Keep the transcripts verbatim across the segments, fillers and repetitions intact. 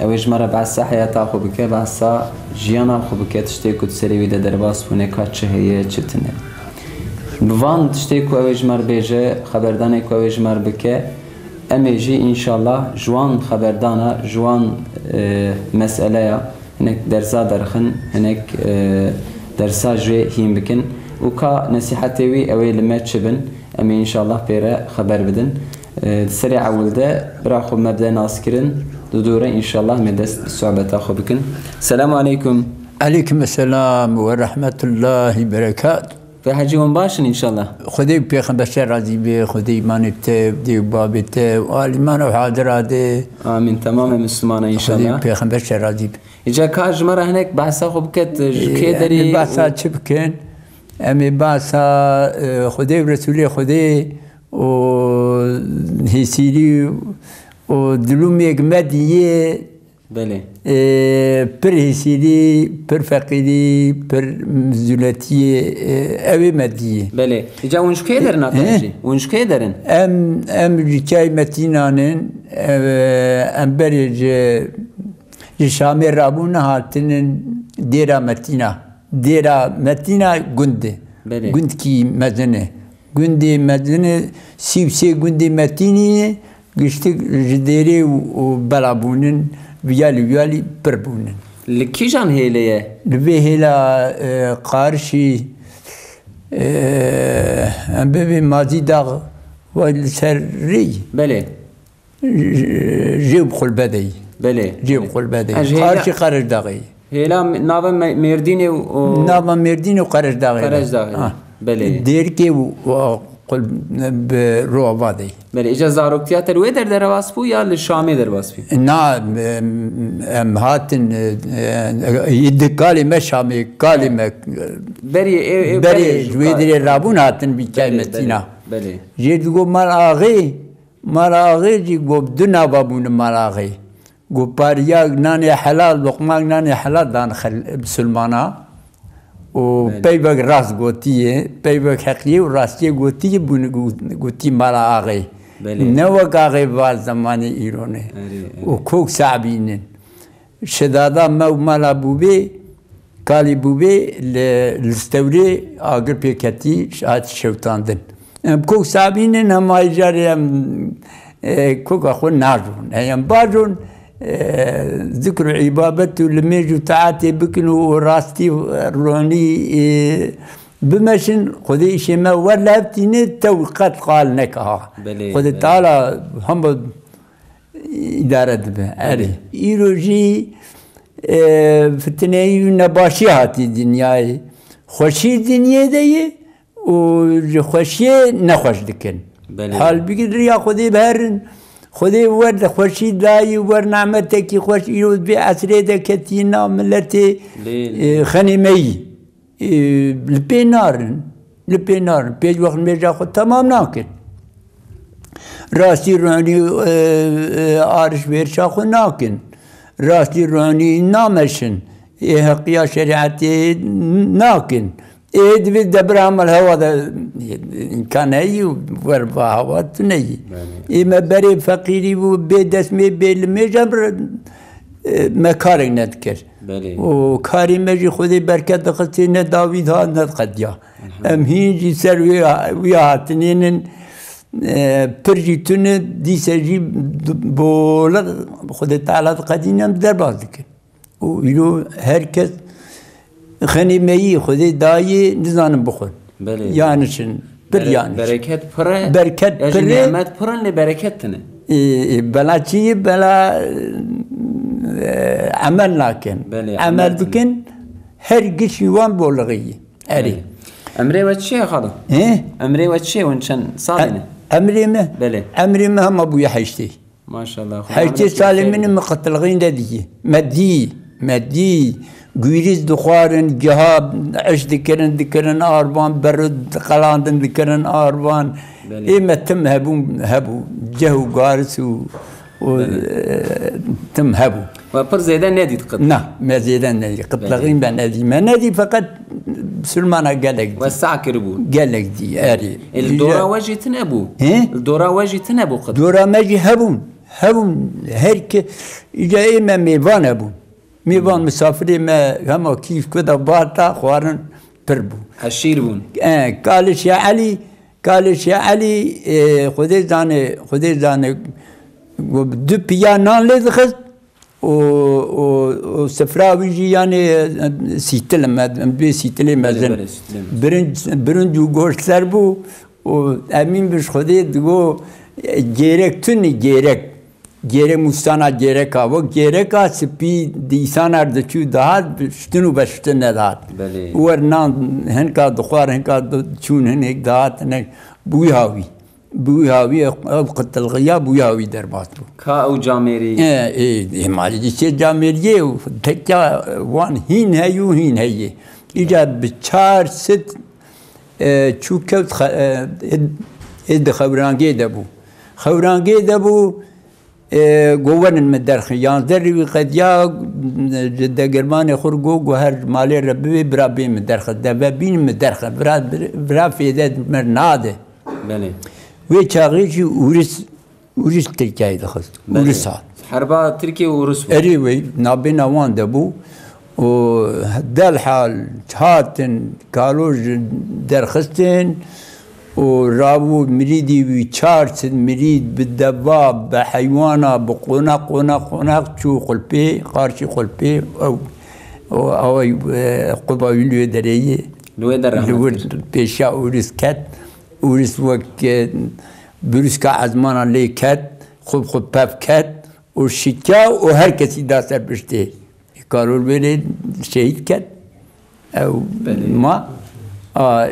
Ew ê ji me re behsa heyata xwe bike, behsa jiyana xwe bike, tiştê ku di serê wî de derbas bûne ka çi heye, çi tune. Bi van tiştê ku ew ê ji me re bêje, xeberdanê ku ew ê ji me re bike, em ê jî înşallah ji wan xeberdana, ji wan, e, meseleya hinek dersa derxin, hinek, e, dersa ji wê hîn bikin û ka nesîhetê wî ew ê li me çi bin, em ê înşallah pê re xeber bidin. E, di serê ewil de bira xwe me bide naskirin, di dû re înşallah em ê dest bi sohbeta xwe bikin. Selamu aleykum. Aleykum selam ve rahmetullahi berekat. Pê hecî hûn baş in înşallah. Xwedê û pêxember ser razî be, Xwedê îmanê te, dê û babê te û alî me û hadira de. Amîn. Temamê Müslümana înşallah. Xwedê û pêxember ser razî be. Îca ka ji me re hinek behsa xwe biket, ji kê Ee, derî em ê behsa û çi bikin? Em ê behsa, e, Xwedê û Resûlê Xwedê û hêsîlî û dilûmêk me diyê. Belê. Ê, pir hêsîlî, pir feqîrî, pir zûletiyê, ê, ew ê me diyê. Belê. Îca hûn ji kê derin a He? Hûn ji kê derin? Em, em ji Kay Metînan in, ev, em berê ji, ji Şamê rabûn hatinin Dêra Metîna. Dêra Metîna gund e. Belê. Gundkî mezin e. Gundê mezin e, sî û sê gundê Metînî ye, giştik ji Dêrê û, û Bela bûnin, viyalî viyalî pir bûnin. Li kîjan hêlê ye? Li vê hêla, e, Qarişî, e, em bibê Mazî Dax ve li ser rê. Belê. Jê bi xulbe de yî. Belê. Jê bi xulbe de yî. Ez hêla Qarşî Qerejdaxê yî. Hêla me-, nava me-, Mêrdînê û, û Nava Mêrdîn û Qerejdaxê de. Qerejdaxê de. Ha. Belê. Dêrkê û, û xul-, bi rova de yî. Belê. Îca zaroktiya te li wê der derbas bû ya li Şamê derbas bû? Na, em, em hatin, e, e, di kalê me Şamê, kalê me. Berê, ê, ê, Berê berê ji wê dirê rabûn hatin bi Belê, Kay Metîna. Belê, belê. Jê digot mal axê, Mala axê jî got, du nava bûne mala axê. Got, pariyak nanê helal, loqmak nanê helal dan xel-, bisilmana. Û Belê. Peyvek rast gotiye, peyvek heqiyê û rastiyê gotiye bûne got-, gotî mala axê. Belê. Ne wek axê va zemanê îro ne. Erê, erê. Û kok sabînin. Şidada me û mala bûbê, kalî bûbê li, li stewrê agir pê ketî, hat şewtandin. Em kok sabînin, hema îcarê em, e, koka xwe najon. Hey, em bajon, e, zikr û îbabet û limêj û taetê bikin û rastî, e, ronî, e, bimeşin, Xwedê îşê me wer li hev tîne, tew qet qal neke ha. Belê, Xwedê belê. Teala hema îdare dibe. Erê. Îro jî, e, fitineyî û nebaşî hatî dinyayê. Xweşî dinyê de ye û ji xweşiyê nexweş dikin. Belê. Halbikî riya Xwedê biherin. Xwedê wer de xweşî dayî, wer nimetekî xweş îro vê esrê de ketî na miletê, Lê, e, lê. Xenîmeyî. Ê, li pê narin, li pê narin. Pêş wext mêja xwe temam nakin. Rastî ronî, e, e, arişvêrişa xwe nakin. Rastî ronî nameşin. Ê heqiya şerîetê nakin. Ê divê debira hemal hewa de îmkan heyî û wer va hewa tune yî. Belê. Ê me berê feqîrî bû, bê destmê, bê limêj em re, e, me karek nedikir. Belê. Û karê me jî Xwedê berket dixistê, ne dawî dihat, ne diqediya. Elhamdülillah. Em hîn jî ser wê, wî hatinênin, e, pir jî tune, dîse jî d-, bola Xwedê Teala diqedîne, em derbas dikin. Û îro her kes xenîmeyî Xwedê dayê, nizanin bixwin. Belê. Yanişin, pir Bere-, yanişin. Bereket pir e, Bereket ya jî pir e. Nimet pir in, lê bereket tune. Ê, ê, bela çi ye? Bela, e, emel nakin. Belê, emel Emel tune. Bikin, her giş wan bolixî ye. Erê. Belê. Emrê we çi ye xalo? He? Emrê we çi ye? Hûn çend salê ne? E-, emrê me? Belê. Emrê me hema bûye heştê. Maşallah. Heştê salê min e, min qitilxîn de dî. Me dî, me dî. Gwîrîz dixwarin, giha iş dikirin, dikirin arvan, beru diqelandin, dikirin arvan. Belê. Ê me tim hebûn, hebû. Ceh û garis û, û, Belê. E, tim hebû. We pir zêde nedît qit? Na, me zêde nedî. Belê. Qitilxîn me nedî. Me nedî feqet Silmana gelek dî. We sah kiribû? Gelek dî, erê. E, li dora we jî tune bû? He? Li dora we jî tune bû qit? Dora me jî hebûn. Hebûn, her ke, îca ê me mêvan hebûn. Mêvan, misafirê me hema kîf ku da bar da xwarin pir bû. Eşîr bûn. E, Kalê Şêh Elî, Kalê Şêh Elî, e, Xwedê zane, Xwedê zane, du piya nan lê dixist û, û, û sifra wî jî, yanî, e, sîtil me, em duyê sîtilê Belê, mezin. Belê, sîtilê mezin. Birinc, birinc û goşt ser bû û Emîn bi ji Xwedê digo, e, gêrek tune, gêrek. Gêrek mûstana gêreka, wek gêreka spî di îsana diçû dihat, ştin û veştin nedihat. Belê. Wer nan hinka dixwar, hinka di-, çûn hinek dihat, hinek bi wî hawî. Bi wî hawî, ev qitilxiya bi wî hawî derbas bû. Ka ew camêrî? E, e, ê malê dî sê camêriyê û tekya wan hîn heyû hîn heyê. Îca bi çar sit, e, çû kewt xe-, e, ê, ê di xewrangê de bû. Xewrangê de bû, e, go werin min derxin. Yanzdeh rî wî qediya, e, ji degirmanê xwe go, go her malê re bivê bira bê min derxin. Deve bîn min derxin. Vira, vira fêde min nade. Belê. Wê çaxê jî Ûris, Ûris Tirkiyeyê dixist. Belê. Ûris hat. Herba Tirkiye û Ûris bû. Erê wê nabêna wan de bû. Û derhal hatin, Kalo ji derxistin û rabû mirîdî wî çar sed mirîd bi deva, bi heywana, bi qonak, qonak, qonak çû qulpê, qarşî qulpê ew, û ew, e, quba wî li wê derê yê. Li wê derê Li wir rahmet kir. Pêşiya Ûris ket. Ûris wek, e, birûska ezmana lê ket, xwe bi xwe pev ket û şikya û her kesî da ser piştê. Karol Belê şehîd ket. Ew Belê. Ma, a,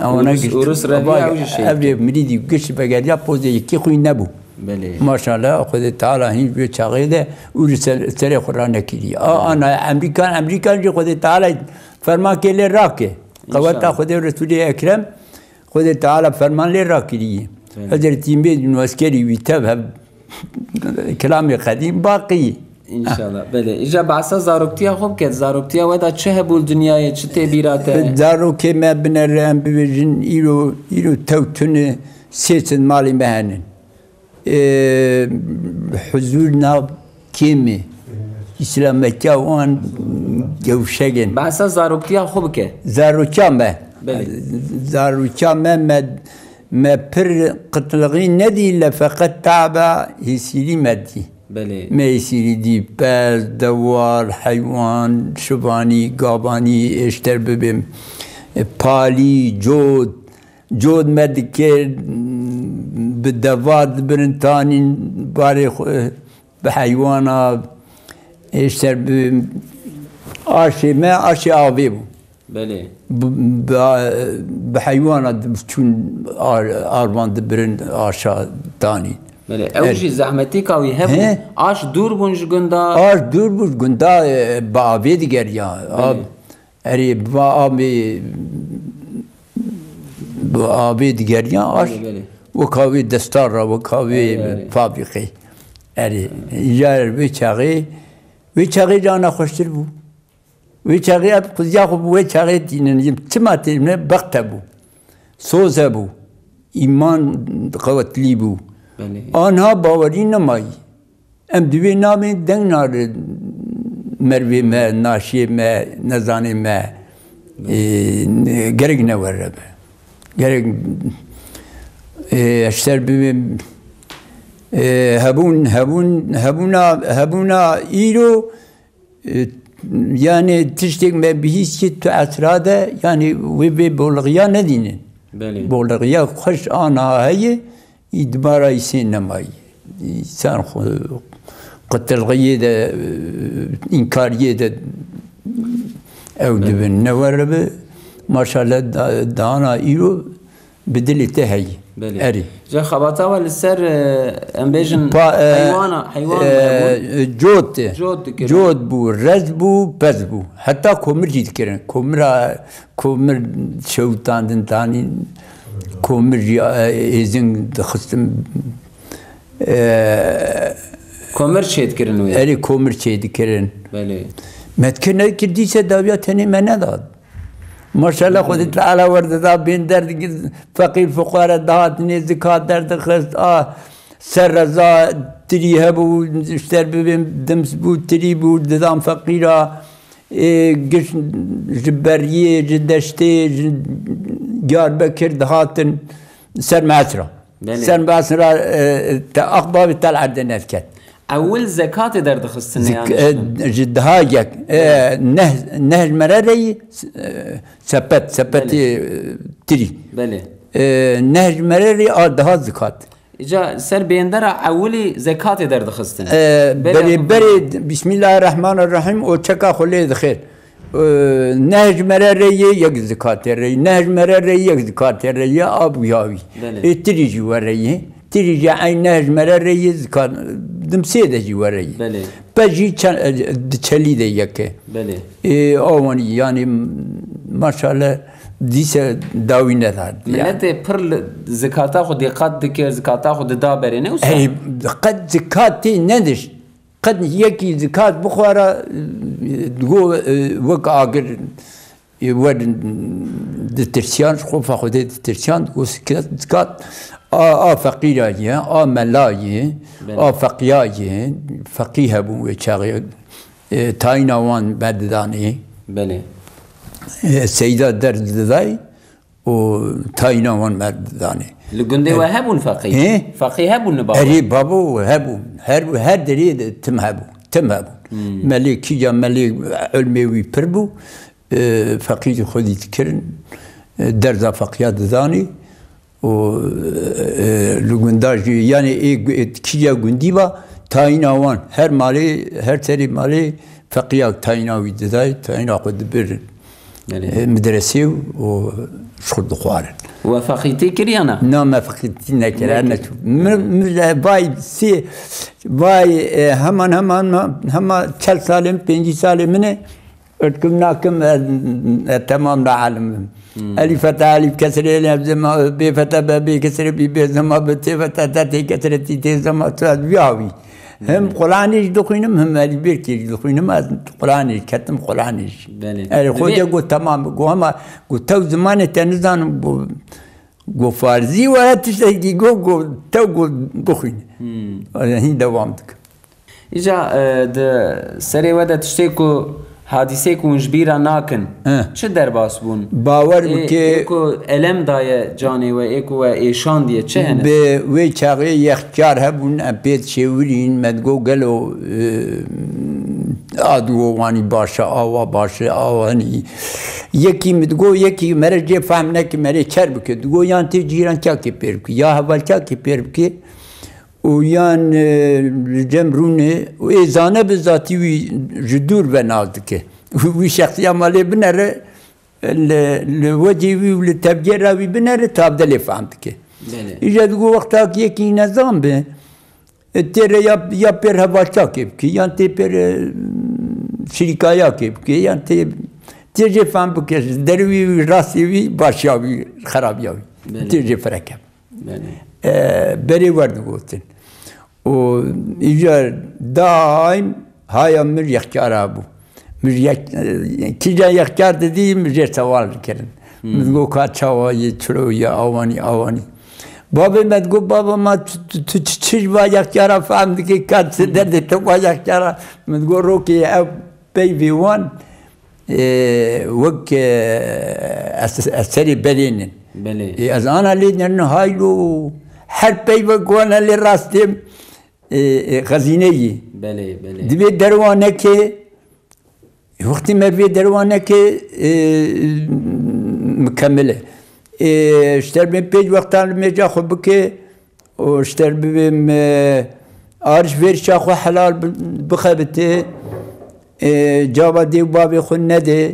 ewana Ûris, giş-, Ûris Reviya baba, ew jî şehîd ev ket. Yê mirîdî giş vegeriya pozê yekî xwîn nebû. Belê. Maşallah, Xwedê Teala hîn ji wê çaxê de Ûris ser-, serê xwe ranekiriye. A, Belê. Ana Emrîkan, Emrîkan jî Xwedê Teala ferman kê lê rake. Qeweta İnşallah. Xwedê Resûlê Ekrem, Xwedê Teala ferman lê rakiriye. Belê. Hezretî Mêd û eskerî wî tev hev kilamê qedîm baqî. İnşallah. Belê. Îja behsa zaroktiya xwe bike. Zaroktiya we de çi hebû li dinyayê, çi tê bîra te? Zarokê me binere em bibêjin, îro, îro tew tune sê sed malê me henin. E, huzur nav kêm e. Îslametiya wan gewşek in. Behsa zaroktiya xwe bike. Zarokiya me. Belê. Zarokiya me, me, me pir qitilxî nedî, le feqet taba hêsîrî me dî. Belê. Me hêsîrî dî, pez, dewar, heywan, şivanî, gavanî, êşter bibim, e, palî, cot, Cod me dikir, bi deva dibirin tanîn, barê xwe bi heywana, êşter bi aşê me, aşê avê bû. Belê. Bi, bi, bi heywana diçûn ar-, arvan dibirin aşa tanîn. Belê. Ew Evet. jî zehmetîka wî hebû. He? Aş dûr bûn ji gunda. Aş dûr bû ji gunda, e, bi avê digeriya. Belê. Av, Erê, bi avê, bi avê digeriya aş, Belê, belê. Weka wê destar ra, weka wê Erê, erê. Fabrîqê. Erê, îcar wê çaxê, wê çaxê cana xweştir bû. Wê çaxê ev quziya xwe bi wê çaxê tînin, çima têne bexte bû. Soz hebû. Îman qewetlî bû. Belê. Anha bawerî nemayî. Em di wê navê deng narin mervê me, naşiyê me, nezanê me, e, gerek ne were be. Gerek, e, eşter bibê, e, hebûn, hebûn, hebûna, hebûna îro, e, yani tiştek me bihîst ki tu esra de, yani wê vê bolxiya nedînin. Belê. Bolxiya xweş ana heye, Î dibara îsê nemayî. Însan xwe qitilxiyê de, e, înkariyê de ew Belê. Dibin. Ne were bi, maşallah da-, dana îro bi dilê te heyî. Belê. Erê. Ji xebata we li ser, e, em bêjin Pa-, e, heywana, heywan e, hebûn. Cot. Cot dikirin. Cot bû, rez bû, pez bû. Heta komir jî dikirin. Komira Komir şewitandin tanî, komir jî, e, êzing dixistin, e, Komir çêdikirin wê. Erê komir çêdikirin. Belê. Me dikir nedikir dîse dawiya tenê me nedat. Maşallah Xwedê Teala werdida bên derdikir feqîr fuqare dihat nêzika derdixist, a Ser reza tirî hebû, ji ter bibên dims bû, tirî bû, didan feqîra, ê, giş ji beriyê, ji deştê, ji Diyarbekir dihatin ser meesra. Belê. Ser meesra, e, te axbabê tel erdê nediket. Ewil zekatê derdixistin Zik-, yani e, işte. Ji daha yek, e, Belê. neh, neh ji mere reyî, e, sepet, sepetê, Belê. e, tirî. Belê. E, neh ji mere reyî a daha zikat. Îca ser bêndera ewilî zekatê derdixistin. E, Belê, berê, berê, Bismillahirrahmanirrahim, o çeka xwe lê dixêr. E, neh ji mere reyê yek zikatê reyê, neh ji mere reyê yek zikatê reyê, a bûya wî. Belê. Ê tirî jî wereyê, tirî jî eyn neh ji mere reyê zikat, dimsê de jî wereyê. Belê. Pe jî çe-, e, di çelî de yeke. Belê. Ê, awanî, yani, maşallah, dîse dawî nedar. Yani. Miletê pir li zikata xwe dîqat dikir, zikata xwe dida berê, ne wisa? Erê, qet zikat tê nediş. Qet yekî zikat bixwara, digo, e, wek agir, e, wer ditirsiyan, ji xwe Xwedê ditirsiyan, digo zikat, a, a feqîra ye, a mela ye, Belê. a feqiya ye, feqî hebûn wê çaxê, e, tayîna wan berdidanê. Belê. E, seyda derdidayê û tayîna wan berdidanê. Li gundê we hebûn feqî? He? Feqî hebûn li babo? Erê babo hebûn. Her, her derê de tim hebûn. Tim hebûn. Hmm. Melê kîja melê ilmê wî pir bû. E, feqî xwedî dikirin. E, derza feqiya didanê. û, e, li gunda jî, yanî ê gu-, ê kîja gundî ba, tayîna wan, her malê, her serê malê feqiya tayîna wî didayê, tayîna xwe dibir, Belê. e, medresê û ji xwe dixwarin. We feqîtî kir ya na? Na, me feqîtî nekir, her Nekir. neçû. Min, min vay sê, vay, e, heman, heman, hema çel salê min, pêncî salê min e, Irkim nakim, ez, ez temam naalim im. Hmm. Elîf fete elîf kesrê lê zema, bê fete be bê kesrê bî bê zema bi tê fete te tê kesrê tî tê zema tu ez wî awî. Hem Hmm. Qur'anê jî dixwînim, hem elîf bêrkê jî dixwînim, ez Qur'anê jî ketim Qur'anê jî. Belê. Erê Divê xwedê got temam, got hema, got tew zimanê te nizanim, got, got farzî were tiştekî got, got tew got bixwîne. Hmm. Erê hîn dewam dikim. Îca, e, di serê we de tiştê ku hadîsê ku hûn ji bîra nakin, He. çi derbas bûn? Bawer Ê, bike ê ku elem daye canê we, ê ku we êşandiye, çi hene? Bi wê çaxê yexkar hebûn, em pê dişêwirîn, me digo gelo, e, a diwo wanî baş e, awa baş e, awa nî. Yekî min digo, yekî mere jê fehm neke, mere çer bike. Digo yan tê cîran çakê pêr bike, ya heval çakê pêr bike. û yan, e, li cem rûnê û ê zane bi zatî wî ji dûr ve nas dike. Wî şexsiya malê binere, li, li wecê wî û li tevgera wî binere, tabdelê fehm dike. Belê. Îja digo wexta ki yekî nezan be, e, tê re ya, ya pêr hevalçakê bike, yan tê pêr, e, şirîkayakê bike, yan tê, tê jê fehm bike, ji derê wî, wî rastê wî, başiya wî, xerabiya wî. Belê. Tê jê fireke. Belê. E, berê wer digotin. Û îcar daîm haya min yexkar hebû. Min yek-, e, kîja yexkar didî, min jê sewal dikirin. Hmm. Min digot, ka çawa yê, çilo ye, awanî, awanî. Bavê me digot, baba ma tu, tu, tu çi, çi ji va yexkara fehm dikî, ka çi Hmm. derdê te va yexkara? Min digot, rokê ew peyvê wan, e, wek, e, es-, eserê belênin. Belê. E, ez ana lê derin haylo, her peyvek wana lê rastêm, e, e, xezîne yî. Belê, belê. Divê derwa neke, wextî mervê derwa neke, e, mukemil e. E, ji ter bin pênc wextan li mêja xwe bike, û ji ter bibê me, e, arş vêrşa xwe helal bi-, bixebitê, e, cava dê û bavê xwe nedê,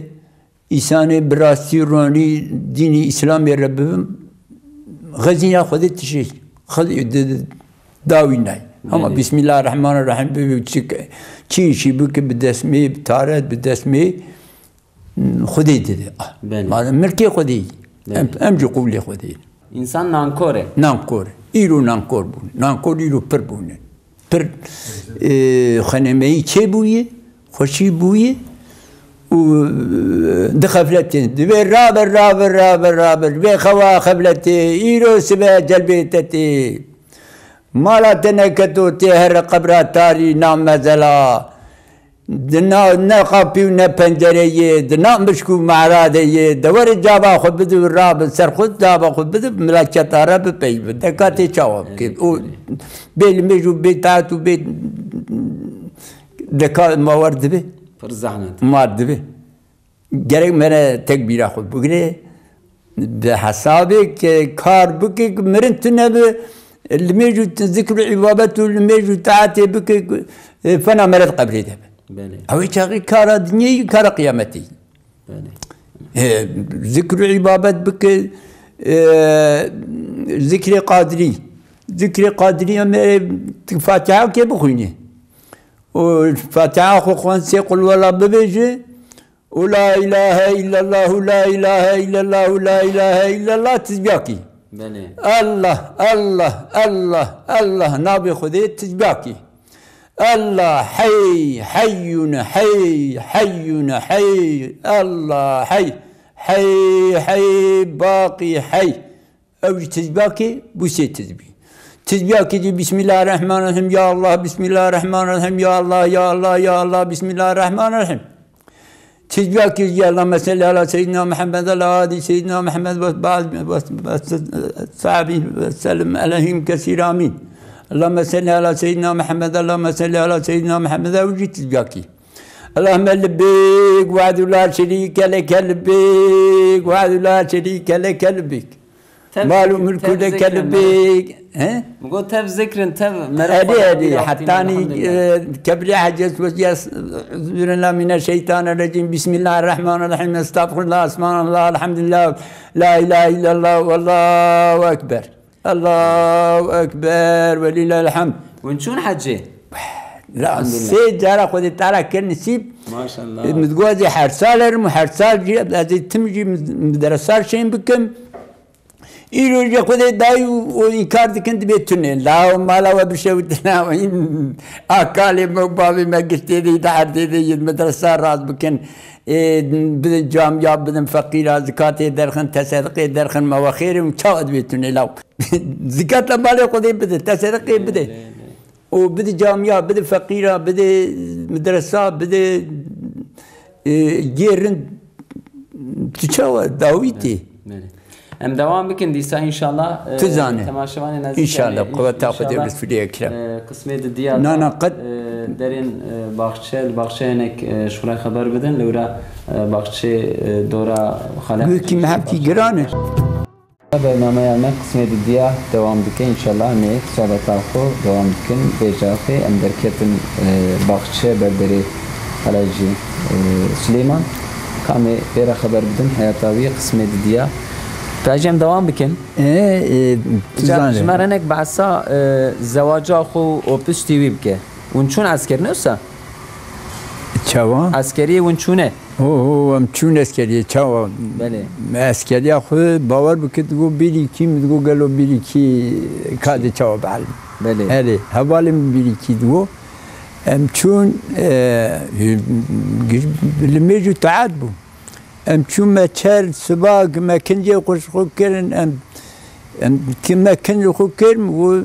îsanê bi rastî û ronî dînî Îslamê re bibim, xezîna Xwedê tişê, Xwedê di, di, dawî nayê. Hema Belê. Bismillahirrahmanirrahim bibê, çi, çi îşî bike bi destmê, bi taret, bi destmê, Xwedê dide. Belê. Ma mirkê Xwedê. Belê. Em, em ji qûlê Xwedê. Însan nankor e. Nankor. Îro nankor bûn. Nankor îro pir bûne. Pir, e, xenemeyî çêbûye, xweşî bûye û, e, di xefletê. Divê rabir, rabir, rabir, rabir. Vê xewa xefletê. Îro sibe celbê te tê. Mala te neketo tê here qebra tarî na mezela. Di na ne qapî û ne pencereyê, di na mişk û me'radeyê, de were cava xwe bide û rabe ser xwe, cava xwe bide, mila çetare bipeyve. Deka tê çawa bike? Û bê limêj û bê taet û bê deka ma wer dibe. Pir zehmet. Ma dibe. Gerek mere tek bîra xwe bigire. Bi hesabê ke kar bike, ku mirin tune bi limêj û zikr û îbabet û limêj û taetê bike, ku, e, fena meret qebrê de be. Belê. Ew ê çaxî kara dinyê yî, kara qiyametê yî. Belê. E, zikr û îbabet bike, e, zikrê qadirî. Zikrê qadirî em ê Fatiha ke bixwînî. Û Fatiha xwe xwend sê qulwela bibêje. Û la ilahe illallah, û la ilahe illallah, û la ilahe illallah tizbiyakî. Belê. Allah, Allah, Allah, Allah, navê Xwedê tizbiyakî. Allah hey, heyyun hey, heyyun hey, Allah hey, hey, hey, baqî hey. Ew jî tizbiyakê bû sê tizbî. Tizbiyakê jî Bismillahirrahmanirrahîm, ya Allah, Bismillahirrahmanirrahîm, ya Allah, ya Allah, ya Allah, Bismillahirrahmanirrahîm. Tizbiyakê jî Allahümme salli ala seyyidina Muhammed, ala ali seyyidina Muhammed ve ba'd ve, ve, ve sahibi ve sellem aleyhim kesîr, amîn. Allahümme salli ala seyyidina Muhammed, Allahümme salli ala seyyidina Muhammed, ew jî tizbiyakê. Allahümme lebbeyk, wahdu la şerîke leke lebbeyk, wahdu la şerîke leke lebbeyk. Tev Mal û zikr, mülkû tev de zikr, kelbêk. He? Min got tev zikrin, tev meraq Erê, xwe erê, bîra hetanî, elhamdulillah. E, kebrê hecet wesiya s-, zûrin la mine şeytanir recîm. Bismillahirrahmanirrahîm. Estağfirullah, esmanallah, elhamdulillah. La ilahe illallah, wallahu ekber. Allahu ekber, welillahil hamd. Hûn çûn hecê? La, Elhamdulillah. Sê cara Xwedê Teala kir nisîb. Maşallah. Min digot ez ê her sal herim û her sal jî, ez ê tim jî medresa şên bikim. Îro jî Xwedê dayî û, û înkar dikin dibê tune. La mala we bişewitine, a kalê me û bavê me giş tê de, di erdê de yên medresa rast bikin. Ê, bidin camiya, bidin feqîra, zikatê derxin, tesedqê derxin, me we xêr in, çawa dibê tune law? Zikata malê Xwedê bide, tesedqê bide. Lê, lê, lê. Û bide camiya, bide feqîra, bide medresa, bide, e, gêrin. Tu çawa dawî tê? Belê. Em dewam bikin dîsa înşallah, e, Tu zane. Temaşevanê nezî, Înşallah, yanî, qeweta Xwedê înşallah, bi Fidê Ekrem. E, qismê didiya Na, da, na, qet. E, derên, e, baxçe, li baxçeyanek, e, ji xwe re xeber bidin, li wira, e, baxçe, e, dora xalê Gûkî Hecî me hevkî Baxçe. Giran e. Bernameya me qismê didiya dewam dike, înşallah em ê sohbeta xwe dewam dikin. Vêca xê em derketin, e, baxçe ber derê Xalê Hecî, e, Silêman. Ka em ê pê re xeber bidin heyata wî qismê didiya. Tu hecî em dewam bikin. E, e, tu Ca-, zanî. Ji me renek behsa, e, zewaca xwe û piştî wî bike. Hûn çûn esker ne wisa? Çawa? Eskeriyê hûn çûne? Ho, ho, em çûn eskeriyê, çawa? Belê. Me eskeriya xwe bawer bike, digo bîrîkî, min digo gelo bîrîkî kadê çawa bihelbî? Belê. Erê, hevalê min bîrîkî digo. Em çûn, e, li mêj û taet bû. Em çûn me çer siba, me kincê xwe ji xwe kirin, em, em ki me kinc xwe kir, min got,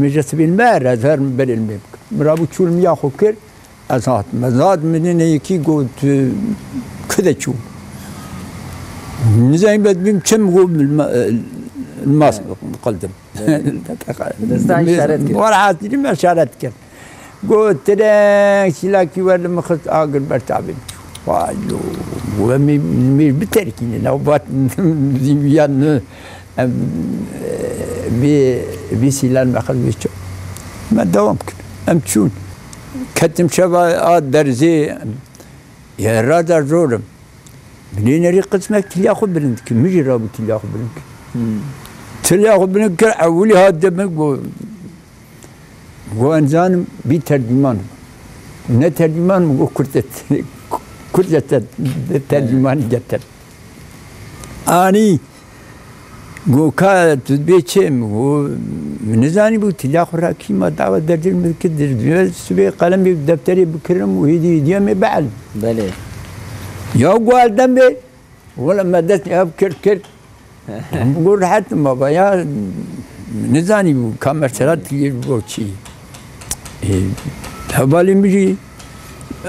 mêja sibê li me here, ez herim berê li me bikim. Min rabû çû li miya xwe kir, ez hatim. Ez hatim, min nê yekî got, tu ku de çû? Nizanî bes bim çi, min got, li ma-, li mas qildim. Desta işaret kir. Wara hatîrî me işaret kir. Got, tireng şîlakî wer li min xist, agir ber çavê min çû. Vay lo, we min, min biterkînin, ew bat zîviyan, em, vê, vê sîlan me xist vê çav. Me dewam kir. Em çûn. Ketim şeva a derzê, ya rada zor im. Binênerî qismek tiliya xwe bilind kir. Min jî rabû tiliya xwe bilind kir. Hmm. Tiliya xwe bilind kir, ewilî hat de min got, got, "Ez nizanim bî tercûman." Ne tercûman, min got, "Kurd et." Kurd et, tercûmanî getir. Anî, got, "Ka tu dibê çi?" Min got, "Min nizanî bû, tiliya xwe rakî ma dawa derdil min dikir, dibê sibê qelemê defterê bikirim û hêdî hêdî em ê bihelim." Belê. Ya got, "Erdem bê." Wela me dest ev kir, kir. Got, "Rehet im baba ya, Nizanîbû ka mesela tu yê ji bo çi. Ê, hevalê min jî,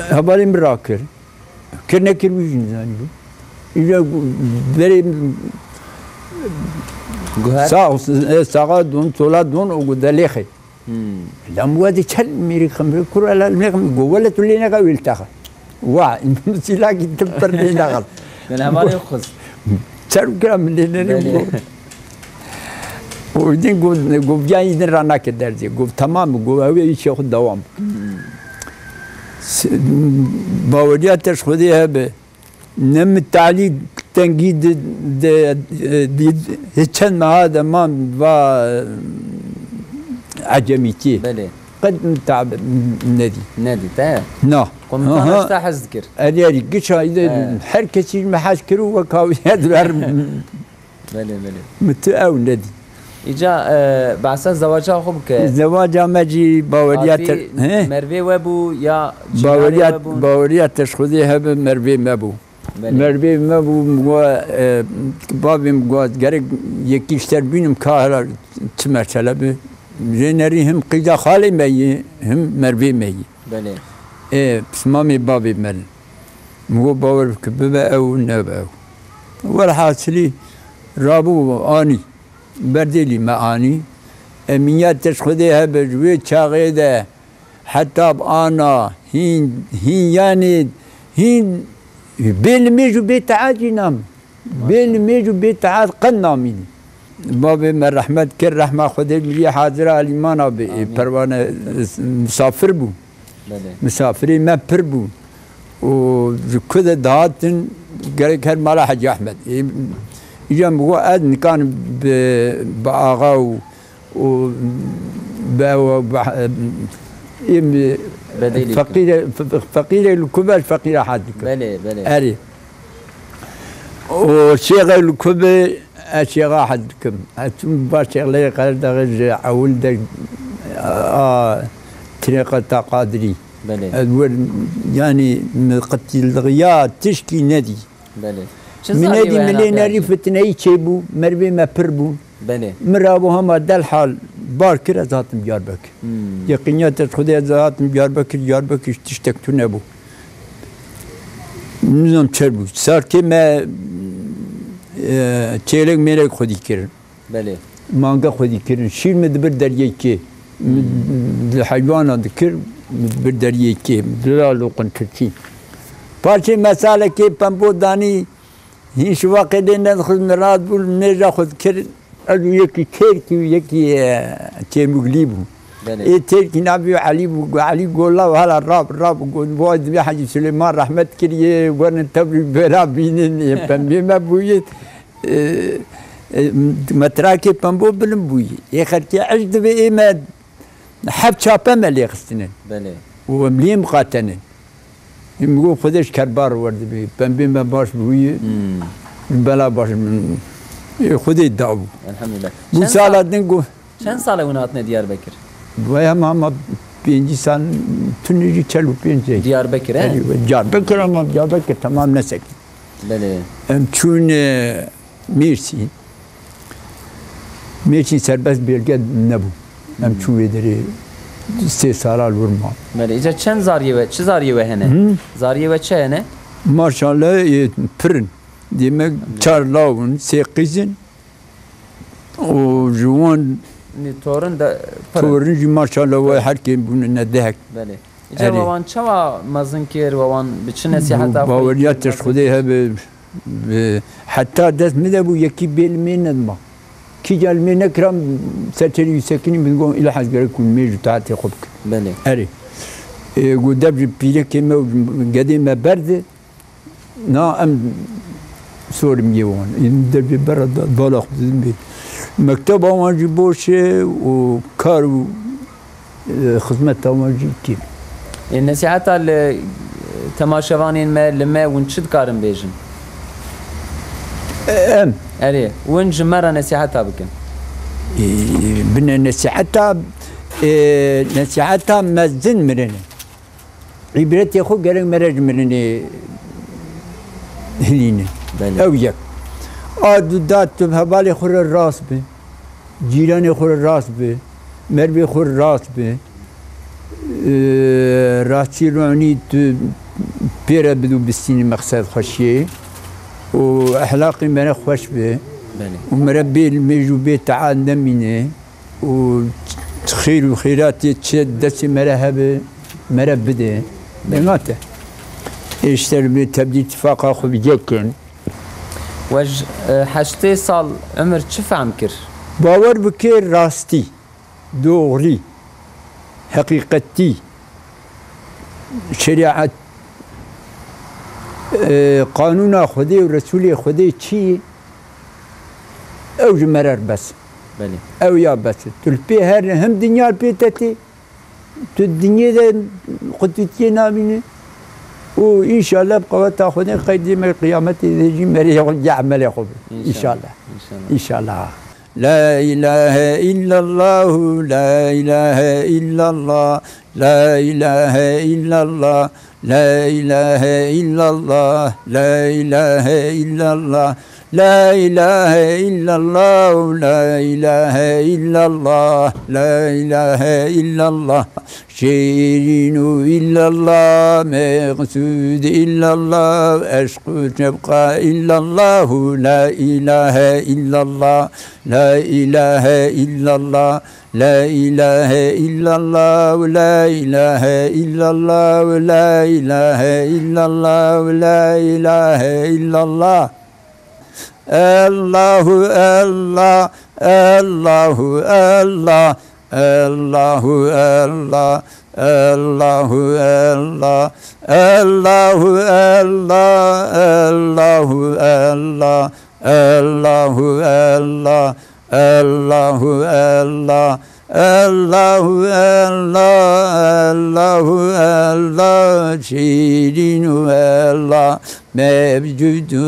hevalê min rakir. Kir nekir wî jî nizanîbû. Îja berê Guher. Sax, e, saxa don, sola don û gudelêxê. Hmm. Lam we de çel mêrik xemre, kura la mêrik xemre, go wele tu lê neka wîl taxa. Wa, sîlakî tu pir lê nexil. Min hevalê xwist. Çer kira min lê nerê Belê. Go. O din go, go biya îdin ra nake derzê. Go tamam, go ew ê işê xwe dewam. Hmm. S-, baweriya te ji Xwedê hebe. Ne min talî tengî di, di, di, di, çend meha de man va, e, ecemîtî. Belê. Qet min tab-, nedî. Nedî, te? Na. Komutan Aha. Hesta hez dikir. Erê, erê, giça, He. Her kesî ji me hez kir û wek hawî her. Belê, belê. Min tu ew nedî. Îca, e, behsa zewaca xwe bike. Zewaca me jî baweriya Hatî te-, he? Mervê we bû ya çîyanê Baweriya, we bûn? Baweriya te ji Xwedê hebe mervê me bû. Belê. Mervê me bû, min got, e, bavê min got, gerek yekî ji te re bînim ka hela çi mesele bi. Jê nerî him qîza xalê me yî, him mervê me yî. Belê. Ê, pismamê bavê me. Min got, bawer bike, bibe ew, nebe ew. Welhasilî, rabû anî. Berdêlî me anî. Emîniyet te ji Xwedê hebe ji wê çaxê de heta bi ana hîn, hîn yanê, hîn bê nimêj û bê teat jî nam. Bê nimêj û bê teat qet namînî. Bavê me rehmet kir, rehma Xwedê li wî hazira elîmana bê. Ê Amîn. Perwane, e, misafir bû. Belê. Misafirê me pir bû. Û ji ku de dihatin, gerek her mala Hecî Ehmed. Ê, îca min got, ez nikanim bi, bi axa û, û bi, bi, ê, Bedelî feqîre, fe-, feqîrê li ku be, feqîra hez dikim. Belê, belê. Erê. Û şêxê li ku be, Ez şêxa hez dikim. Ez çûm ba şêxleyê Qerdaxê ji ewil de, a, Tirêqeta Qadirî. Belê. Ez wir, yanî, min qetildiya tişkî nedî. Belê. Çi Min zarî nedî, we min lê hena nerî pêncî? Fitneyî çêbû, mervê me pir bûn. Belê. Min rabû hema delhal bar kir, ez hatim Diyarbekir. Hmm. Yeqîniya te ji Xwedê ez hatim Diyarbekir, Diyarbekir tiştek tune bû. Nizam çer bû. Sarkê me, e, çêlek mêlek xwedî kirin. Belê. Mange xwedî kirin. Şîr mi dibir deriyê kê. Mi Hmm. di heywana dikir, mi dibir deriyê kê. Mi dira loqin tirkî. Parçê mesalekê pembo danî, hîn şivaqê lê nedixist, mi rat bû, nêja xwe dikir. Ez û yekî Têrkî û yekî, e, Çêmuglî bû. Belê. Ê Têrkî navê wî Elî bû. Elî gola û hala rab, rab, got, vay divê Hecî Silêman rehmet kiriye, werin tevlî bera bînin, ê pembê me bûye. E, e, metrakê pembo bilind bûye. Ê xelkê eş divê ê me heft çape me lê xistine. Belê. Û em lê miqatene. Min got, Xwedê ji kerbar werdibê. Pembê me baş bûyî. Hmm. Bela baş min. Ê, Xwedê dabû. Elhamdülillah. Bû Çend sala sal, din got. Çend sal e hûn hatine Diyarbekir? Vay hema, hema pêncî sal, tunê jî çel û pênc e. Diyarbekir, he? Erê, Diyarbekir ama Diyarbekir temam nesekî. Belê. Em çûn, e, Mêrsîn. Mêrsîn serbest bölge nebû. Em Hmm. çû wê derê sê sala li wir man. Belê, îca çend zariyê we, çi zariyê we hene? Hı? Zariyê we çi hene? Maşallah, e, pir in. Demek Belê. Çar law in, sê qîz in. Û ji wan Nî torin de pir in. Torin jî maşallah we Pir. Her kêm bûne ne dehek. Belê. Îca Erê. We wan çawa mezin kir, we wan bi çi nesîheta xwe Baweriya yekê te ji mezin Xwedê kir? Hebe, bi, heta dest min de bû, yekî bê li mê nedima. Kî ca li mê nekira, ser çerî wî sekinî, min got, îla hez gerek ku mêj û taetê xwe bikim. Belê. Erê. Ê, got, dev ji pîrekê me û gedê me berde, Na em sorim yê wan. Em devê bera da, bala xwe didin bê. Mekteba wan jî boş e û kar û, e, xizmeta wan jî kêm. Ê, nesîheta li, e, temaşevanên me, li me, hûn çi dikarin bêjin? E, em. Erê, hûn ji me re nesîheta bikin. E, bine nesîheta, e, nesîheta mezin mirine. Îbretê xwe gerek mere ji mirinê hilîne. Belê. Ew yek. A du da tu hevalê xwe re rast be. Cîranê xwe re rast bi, mervê xwe re rast bi. Ee, rastî ronî tu pê re bidû bistînî meqsed xweşiyê û ehlaqî me re xweş bi. Belê. Û me re bê li mêj û bê teal nemîne û xêr û xêratê çi destê me re hebe, me re bide. Belê. Dema te. Êşter bi tebdîl tifaqa xwe bi yek kin. We ji, e, heştê sal umir çi fehm kir? Bawer bike rastî, doğrî, heqîqetî, şerîet, e, qanûna Xwedê û Resûlê Xwedê çi ye? Ew ji me re bes. Belê. Ew ya bes. Tu li pê her, him dinya li pê te tê, tu dinyê de qutîtiyê nabînî. Û înşallah bi qeweta Xwedê qeydê me qiyametê de jî merê xwe ya emelê xwe be. Înşallah. Înşallah. Înşallah. Înşallah. La ilahe illallah, la ilahe illallah, la ilahe illallah, la ilahe illallah, la ilahe illallah. La ilahe illallah, la ilahe illallah, la ilahe illallah. Şêrîn û illallah, meqsûd illallah, eşq û çebqa illallah, la ilahe illallah, la ilahe illallah, la ilahe illallah, la ilahe illallah, la ilahe illallah, la ilahe illallah. Allahu Allah, Allahu Allah, Allahu Allah, Allahu Allah, Allahu Allah, Allahu Allah, Allahu Allah, Allahu Allah, Allahu Allah, Allahu Allah, Şîrîn û Allah, Mevcûd û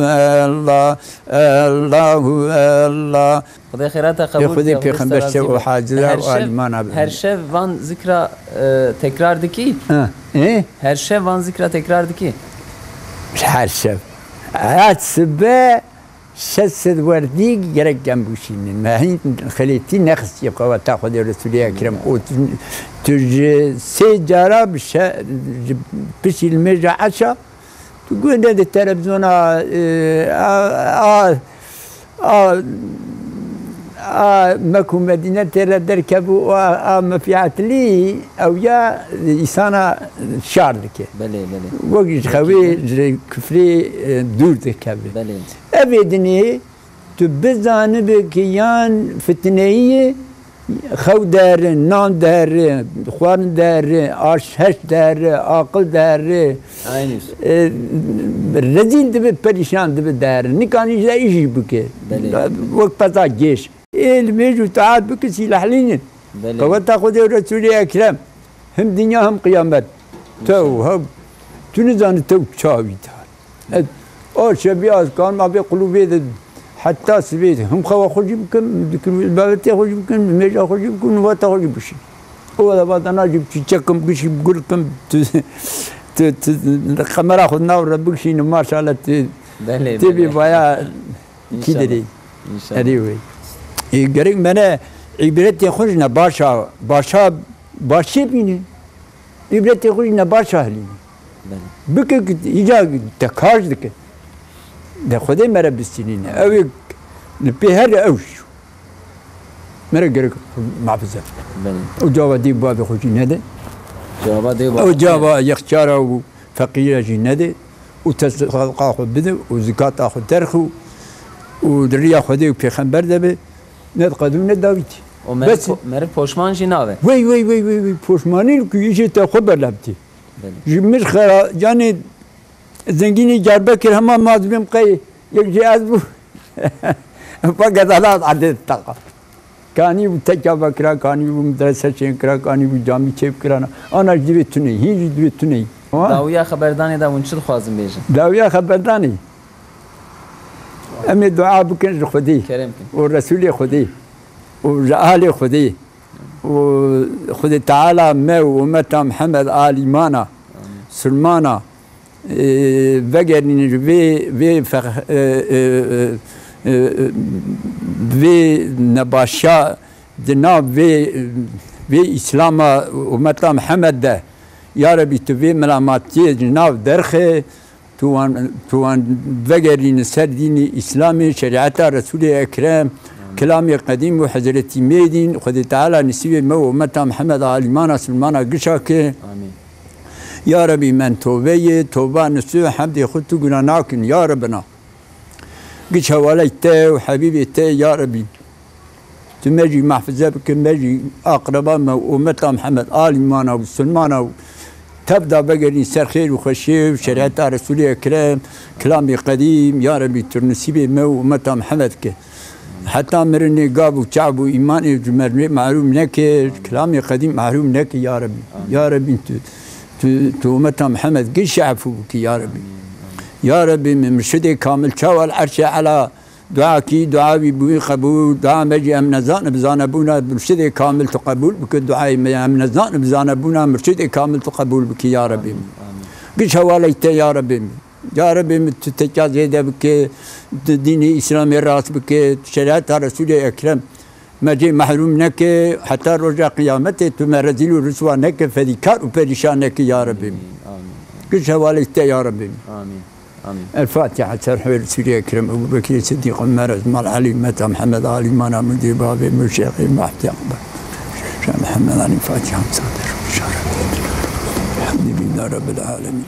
Allah, Allahu Allah. Xwedê xêrata qebûl Xwedê bike, Pêxember Xwedê şev û razî be. Hacira Her û şev, Almana be. Her şev van zikra, e, tekrar dikî? Ha, e? Her şev van zikra tekrar dikî? Her şev. Her sibe Şeş sed werdî gerek em bişînin. Me hîn xeletî nexistiye qeweta Xwedê Resûlê Ekrem. Û tu, tu ji sê cara bi şe-, ji piştî li mêja eşa, tu guhê de televizyona, e, a, a, a, a Mek û Medîne tê re derkevû û a, a mefîatilî ew ya îsana şar dike. Belê, belê. Wek ji xewê, ji kufrê, e, dûr dikeve. Belê. Evê dinê tu bizanibe ki yan fitneyî ye, xew deri, nan deri, xwarin deri, aş heş deri, aqil deri, Aynı. e, rezîl dibe, perîşan dibe deri. Nikanî ji îşî bike. Belê. Wek peza gêş. Ê li mêj û taat bike sîlehlînin. Belê. Qeweta Xwedê û Resûlê Ekrem. Him dinya him qiyamet. Tew, hev, tu nizanî tew çawî da. Ez, a şevî ez karim abê qulûbê de heta sibê him xewa xwe jî bikim, dikim babetê xwe jî bikim, mêja xwe jî bikim, nivata xwe jî bişîn. O da vatana jî çiçekim bişî, gul kim, tu, tu, tu, qemera xwe nav re bikişînim, maşallah tu, Belê, tê bî belê. Vaya kî İnşallah. Derê. İnşallah. Erê wê. E, gerek me ne îbretê xwe ji ne başa, başa, başê bîne. Îbretê xwe jî ne baş ahlî. Belê. Bike ki îca te kaş dike. De Xwedê me re bistînîne. Ew ê li pê her ew jî. Me re gerek muhafaza. Belê. Û cava dê bavê xwe jî nede. Cava dê Ew bavê cava xwe. Yexçara û feqîra jî nede. Û te sadqa xwe bide û zikata xwe derxi û, û di riya Xwedê û pêxember de be. Ne di qedû ne dawîtî. O meriv Bes. Po-, meriv poşman jî nabe. Wey, wey, wey, wey, wey, poşmanî ku îşê te xwe berlevtî. Belê. Ji min xera, yanî zengînî Diyarbekir hema ma dibêm qey yek jî ez bû. Fakat hala adê taqa. Kanî bû tekya vekira, kanî bû medrese çêkira, kanî bû camî çêbikirana. Ana jî divê tuneyî, hîn jî divê tuneyî. Ha? Dawiya xeberdanê de hûn çi dixwazin bêjin? Dawiya xeberdanê. Em ê dua bikin ji Xwedê Kerem kin. Û Resûlê Xwedê û ji alê Xwedê û Xwedê Teala me û ummeta Mihemed alîmana, Amin. Silmana, e, vegerînin ji vê, vê fex-, e, e, e, e, vê nebaşiya di nav vê, vê Îslama ummeta Mihemed de, ya Rebî, tu vê melamatiyê di nav derxe, tu wan, tu wan vegerîne ser dînê Îslamê, şerîeta Resûlê Ekrem, kilamê qedîm û Hezretî Mêdîn, Xwedê Teala nisîbê me û ummeta Mihemed a alîmana silmana gişa ke. Amîn. Ya Rebî, men toveyê, toba nisû, hemdê xwe tu guna nakin, ya Rebina. Giş hevaley te û hebîbê te, ya Rebî. Tu me jî mehfize bike, me jî aqreba me û ummeta Mihemed, alîmana û silmana û tev da vegerîn ser xêr û xweşiyê û şerîeta Resûlê Ekrem, kilamê qedîm, ya Rebî, tu nisîbê me û ummeta Mihemed ke. Heta mirinê gav û çav û îmanê ji mermê mehrûm neke, ji kilamê qedîm mehrûm neke, ya Rebî. Ya Rebî, tu, tu, tu ummeta Mihemed giş efû bikî, ya Rebî. Ya Rebî, min murşidê kamil çawa li erşê ela dua kî, dua wî bûyî qebûl, dua me jî em nezanin bi zanebûna murşidê kamil tu qebûl bike, duayê me em nezanin bi zanebûna murşidê kamil tu qebûl bikî, ya Rebî. Giş hevaley te, ya Rebî. Ya Rebî, min tu tekya zêde bike, tu dînê Îslamê rast bike, tu şerîeta Resûlê Ekrem me cê mehrûm neke, heta roja qiyametê tu me rezîl û riswa neke, fedîkar û perîşan neke, ya Rebî. Amîn. Giş hevalê te, ya Rebî. Amîn. Amîn. El Fatiha. Ser hêr Resûlê Ekrem, Ebu Bekirê Sidîq, Ömer, Ezmal, Elî, Meta, Mihemed, Alî, Mana, Mudî, Babê, Murşexê, Mahdi, Akbar. Şah Mihemed, Alî, Fatiha. Sadir. Elhamdülillah Rabbil Alemin.